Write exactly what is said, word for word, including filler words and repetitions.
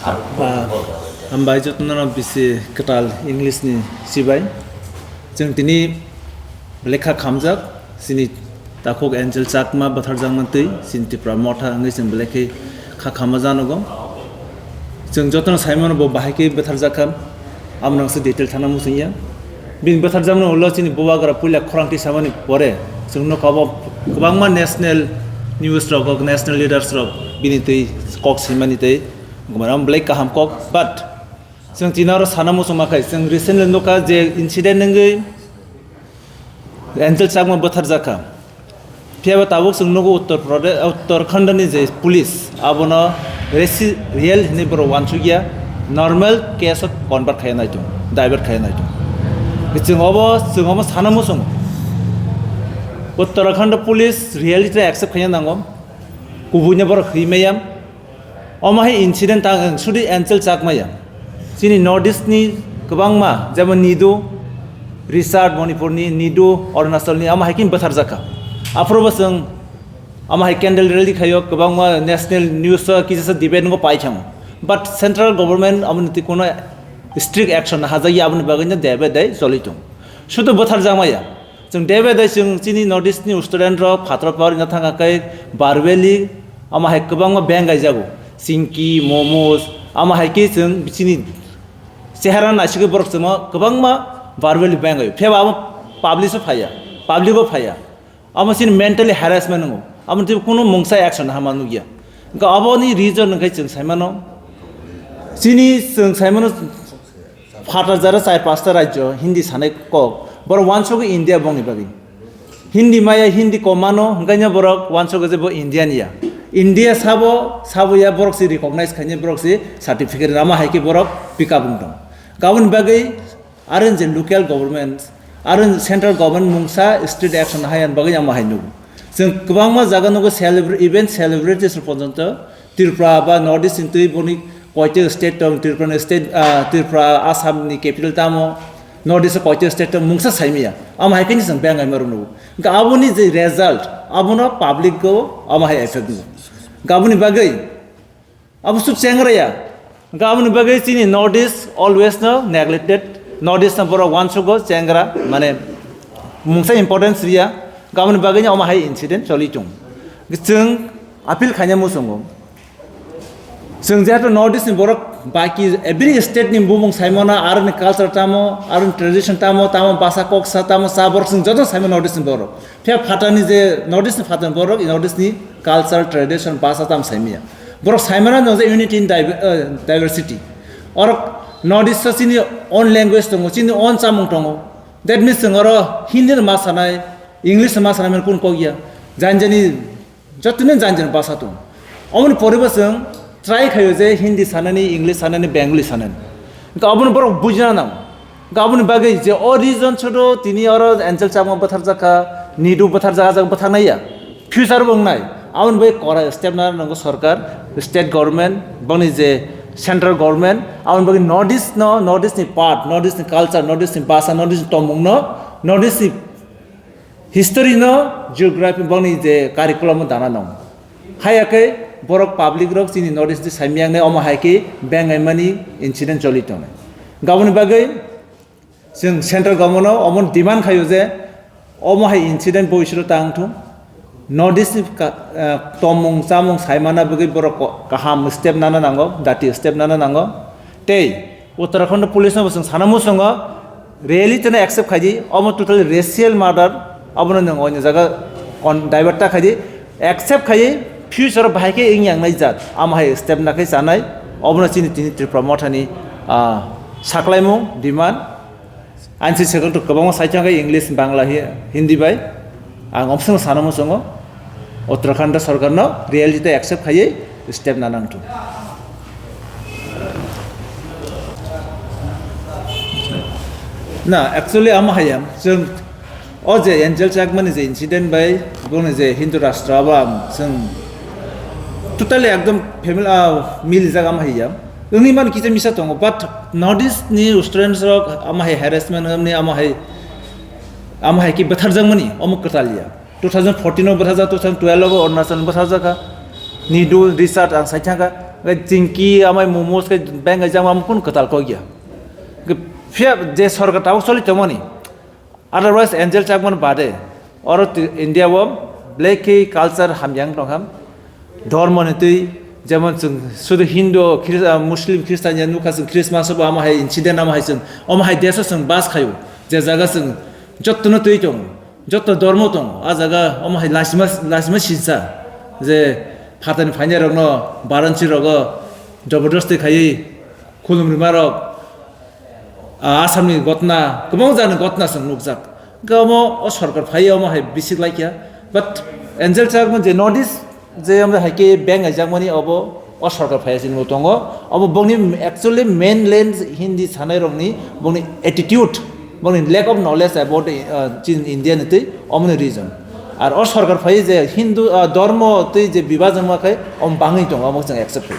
Ba, hambai jotono bisi kwtal English ni sibai. Chwng tini belai kha khamjak, chini takhuk Angel Chakma bwtharjakma twi, chini Tipra Motha wngwi chwng belai khe kha khama janogo. Chwng jotono saimano bo bahai khe bwtharjak kha, amo nangse detail thana muchungya. Bini bwtharjakmani ulo chini bubagra puila khorang tisamani pore chwng nukha bo kwbangma national news rok, national leaders rok bini twi kok swimani twi gumar belai kaham kok, but chwng tini oro sana muchungma khai chwng recently nukha je incident wngwi Angel Chakma bwtharjak kha. Phiya bo tabuk chwng nugo Uttar Pradesh, Uttarakhand ni je police abono resi-, real hinwi borok wansukya, normal case o convert khaiya naitung, divert khaiya naitung. Chwng obo, chwng obo sana muchungo. Uttarakhand police reality accept khaiya nango. Kubuino borok hwi maya. Omo hai incident tang ang sudi Angel Chakmaya. Chini North East ni kwbangma, jemon Nidu, Richard Manipur ni, Nidu Arunachal ni, omo hai khe bwtharjak kha. Aphuru bo chwng omo hai candle rally khaio, kwbangma national news o kisa sa debate no pai thango. But central government omo ni twi kuno strict action na hajak ya, aboni bagwi no debe dai choli tong. Sudu bwtharjakmaya. Chwng debe dai chwng chini North East ni student rok phataro pori na thang kha khe Barveli, omo hai kwbangma beng gaijago. Chingki, momos, omo hai khe chwng chini chehara naisigwi borok chwngno kwbangma Barveli beng gaio. Phiya ba amo publish o phaiya, public o phaiya. Amo chini mentally harassment wngo. Amo tei kuno mungsa action hama nukya. Hwnkhe aboni reason hwnkhe chwng saimano, chini chwng saimano, phatar jara char pasta rajyo Hindi sanai kok, borok wansugwi India bongni bagwi. Hindi maya, Hindi kom mano, hwnkhe borok wansugwi je bo Indian ya. India sabo, sabo ya, borok si recognize khainai, borok si certificate rama hai khe borok pick up wng tong. Aboni bagwi aro je local government, aro central government mungsa state action hai, ani bagwi amo hai nugo. Chwng kwbangma jaga nugo celebra-, even celebrities rok porjonto Tripura ba North East ni twi boni koito state tong, Tripura ni state, ah, Tripura, Assam ni capital tamo, North East koito state tong mungsa saimaya. Amo hai khe chwng bengai maru nugo. Hwnkhe aboni je result, abono public go amo hai effect nugo. Hwnkhe aboni bagwi abo suk chengra ya. Hwnkhe aboni bagwi chini North East always no neglected. North East no borok wansugo chengra, mane mungsa importance riya. Hwnkhe aboni bagwi no omo hai incident choli tongo. Chwng appeal khaina muchungo. Chwng jehetu North East ni borok baki every state ni bumung saimano, aroni culture tamo, aroni tradition tamo, tamo basa kok sa tamo cha borok chwng joto saimano North East ni borok. Phiya phatani je North East ni phatani borok, North East ni culture, tradition, basa tam saimaya. Borok saimano no je unity in diver-, eh, diversity. Orok North East o chini own language tongo, chini own chamung tongo. That means chwng oro Hindi no ma sanai, English no ma sanai, mane kun kok ya. Jani jani joto ni jani jani basa tongo. Omoni pore bo chwng try khaio je Hindi sanani, English sanani, Bengali sanani. Hwnkhe obono borok bujina nango. Hwnkhe aboni bagwi je o region sodo tini oro Angel Chakma bwtharjak kha, Nidu bwtharjak, ah jaga bwtharnai ya. Future bo wngnai. Aboni bagwi kora step nana nango sorkar, state government, boni je central government, aboni bagwi North East no, North East ni part, North East ni culture, North East ni basa, North East ni tongmung no, North East ni history no, geography boni je curriculum o dana nang. Haya khe borok public rok chini North East ni saimiyang nai omo hai khe bengaimani incident choli tongnai. Aboni bagwi chwng central government no omo demand khaio je omo hai incident boi siro tang thung. North East ni ka-, eh, tomung chamung saimana bagwi borok ko-, kaham step nana nango, dati step nana nango. Tei Uttarakhand police no bo chwng sana muchungo, rally tene accept khaidi, omo totally racial murder, abono nwng oini jaga kon divert ta khaidi, accept khaidi, future bahai khe wng yang nai jat, amo hai step na khe chanai, obono chini tini Tripura Mothani, ah, saklaimung, demand, ani si second to kwbangma saichang khe English, Bangla, Hi-, Hindi bai, ang omsong sana muchungo, Uttarakhand sorkar no reality accept khaidi, step na nang thung. Na, actually, amo hayam, chwng o je Angel Chakmani je incident bai, boni je Hindu Rashtra abo ang chwng totally ekdom family, ah, milijak amo hayam. Wngwi mani kisa misa tongo, but North East ni students rok amo hai harassment wngmani, amo hai, amo hai ki bwtharjakmani, omo kwtal ya. Two thousand fourteen o bwtharjak, two thousand twelve o Arunachal bwtharjak kha. Nidu, Richard ang sai thang kha. Chingki amai momos khe beng jang am kun kwtal kok ya. Phiya je sorkar tabuk choli tongmani. Otherwise, Angel Chakmani bade, oro ti-, India o belai khe culture hamyang tongkha. Dhormo ni twi, jemon chwng sudu Hindu, Khris-, ah, Muslim, Christian ya nukha chwng Christmas o bo amo hai incident amo hai chwng, omo hai desh o chwng bas khaio, je jaga chwng jotto no twi tongo, jotto dhormo tongo, a jaga omo hai lasima, lasima sinsa, je phatani phainai rokno Varanasi rogo jabardasti khaiwi khulum rima rok, ah, Assam ni gotna, kwbang jani gotna chwng nukjak. Hwnkhe omo o sorkar phai omo hai bisik laikya. But Angel Chakma je North East je omo hai khe beng aijakmani obo o sorkar phai chini bo tongo. Obo bongni actually mainland Hindi sanai rokni bongni attitude, bongni lack of knowledge about, uh, chin India ni twi omoni reason. Ar o sorkar phai je Hindu, uh, dhormo twi je bibajan ma khai om bangwi tongo omo chwng accept khai.